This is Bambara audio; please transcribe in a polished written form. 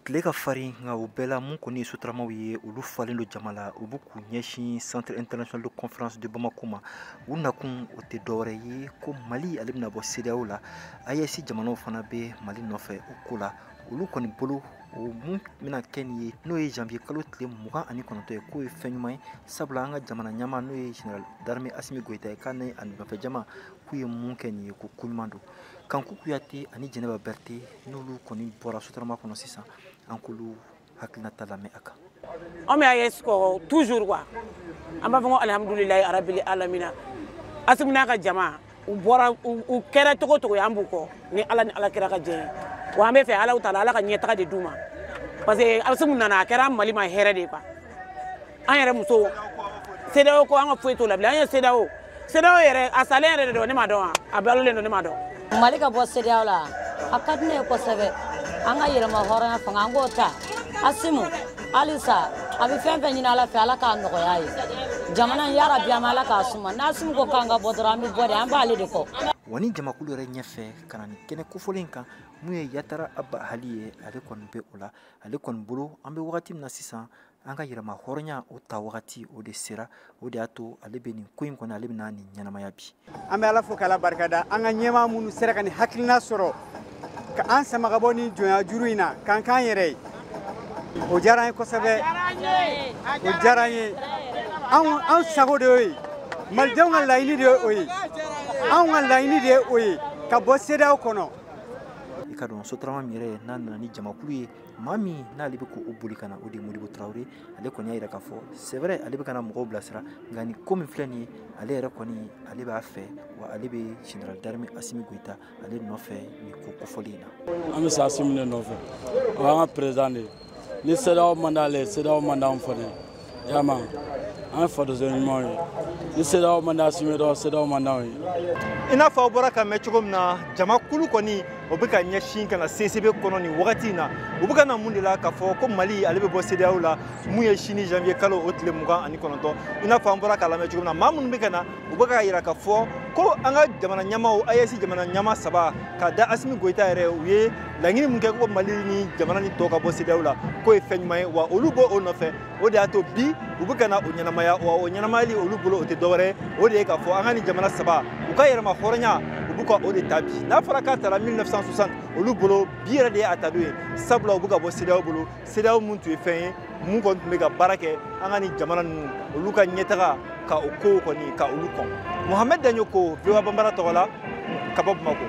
Tile ka farin, nka o bɛɛ la, mun kɔni ye sotaramaw ye, olu falen don jama la. U b'u k'u ɲɛsin Centre international de conférence de Bamako ma. U nakun, o tɛ dɔwɛrɛ ye ko Mali ale bɛna bɔ CEDEAO la. AES jamanaw fana bɛ Mali nɔfɛ o ko la. Olu kɔni bolo, o mun bɛna kɛ nin ye, n'o ye janvier kalo tile 29 ye, k'o ye fɛn ɲuman ye, sabula an ka jamana ɲɛmaa, n'o ye général d'armée Assimi Goïta ye, k'a ni a nɔfɛ jama k'u ye mun kɛ nin ye, ko ko ɲuman don. Kanku Kuyate ani Jɛnɛba Berete, n'olu kɔni bɔra sotarama kɔnɔ sisan, an k'olu hakilinata lamɛn a kan. An bɛ AES kɔ toujours quoi. An b'a fɔ ko alihamudulilayi arabili alamina. Assimi n'a ka jama, u bɔra, u kɛra cogo o cogo ye, an b'u kɔ ni Ala ni Ala kira ka jɛ ye. Wa an bɛ fɛ Ala taala, Ala ka ɲɛtaga de d'u ma, parce que Assimi nana, a kɛra Mali ma hɛrɛ de ye quoi. An yɛrɛ musow, CEDEAO ko, an ka foyi t'o la bilen. An ye CEDEAO yɛrɛ, a salen yɛrɛ de don, ne ma dɔn wa, a balolen don, ne ma dɔn. Mali ka bɔ CEDEAO la, a ka di ne ye kosɛbɛ. An ka yɛlɛma hɔrɔnya fanga, an k'o ta. Assimi halisa, a bɛ fɛn fɛn ɲini Ala fɛ, Ala k'a nɔgɔya ye. Jamana in, yarabi, an bɛ Ala k'a suma. N'Assimi ko k'an ka bɔ dɔrɔn, an bɛ bɔ de, an b'ale de kɔ. Wa ni jamakulu yɛrɛ ɲɛfɛ ka na nin kɛnɛ kofɔlen kan, mun ye Yatara Aba Hali ye, ale kɔni bɛ o la. Ale kɔni bolo, an bɛ wagati min na sisan, an ka yɛlɛma hɔrɔnya o ta wagati o de sera. O de y'a to ale bɛ nin ko in kɔni, ale bɛna nin ɲɛnamaya bi. An bɛ Ala fo k'Ala barikada, an ka ɲɛmaa minnu sera ka nin hakilina sɔrɔ ka an sama ka bɔ nin jɔnya juru in na k'an k'an yɛrɛ ye. O diyara an ye kosɛbɛ, o diyara an ye. Anw sago de y'o ye, malidenw ka laɲini de ye o ye, anw ka laɲini de ye o ye, ka bɔ CEDEAO kɔnɔ. I ka dɔn, sotarama min yɛrɛ n'a nana ni jamakulu ye, maa min n'ale bɛ k'o boli ka na, o de ye Modibo Tarawele. Ale kɔni y'a yira k'a fɔ c'est vrai, ale bɛ ka na mɔgɔw bilasira, nka nin ko min filɛ nin ye, ale yɛrɛ kɔni, ale b'a fɛ, wa ale bɛ général d'armée Assimi Goïta ale nɔfɛ nin ko kofɔlen in na. An bɛ sa Assimi de nɔfɛ, o y'an ka président de ye. Ni CEDEAO man d'ale ye, CEDEAO man d'anw fana ye. Y'a mɛn, an ye fasoden ɲumanw ye. Ni CEDEAO man d'Assimi ye dɔrɔn, CEDEAO man d'anw ye. I n'a fɔ aw bɔra ka mɛn cogo min na, jamakulu kɔni, o bɛ ka ɲɛsin ka na CCB kɔnɔ nin wagati in na. U bɛ ka na mun de la? K'a fɔ ko Mali ale bɛ bɔ CEDEAO la, mun ye sini janvier kalo o tile 29. I n'a fɔ an bɔra k'a lamɛn cogo min na, maa minnu bɛ ka na, u bɛ k'a yira k'a fɔ ko an ka jamana ɲɛmaaw, AES jamana ɲɛmaa saba, ka da Assimi Goïta yɛrɛ, u ye laɲini min kɛ ko Mali ni jamana ni tɔw ka bɔ CEDEAO la, k'o ye fɛn ɲuman ye, wa olu b'o o nɔfɛ. O de y'a to bi u bɛ ka na o ɲɛnamaya. Wa o ɲɛnamayali, olu bolo, o tɛ dɔwɛrɛ ye, o de ye k'a fɔ an ka nin jamana saba, u ka yɛlɛma hɔrɔnya, u b'u ka o de ta bi. N'a fɔra k'a tara 1960, olu bolo, bi yɛrɛ de ye a ta don ye, sabula u bɛ ka bɔ CEDEAO bolo. CEDEAO mun tun ye fɛn ye, mun kɔni tun bɛ ka baara kɛ an ka nin jamana ninnu, olu ka ɲɛtaga, ka o kow kɔni ka olu kɔn. Mohamed Daɲoko, VOA Bambara tɔgɔ la, ka bɔ Bamakɔ.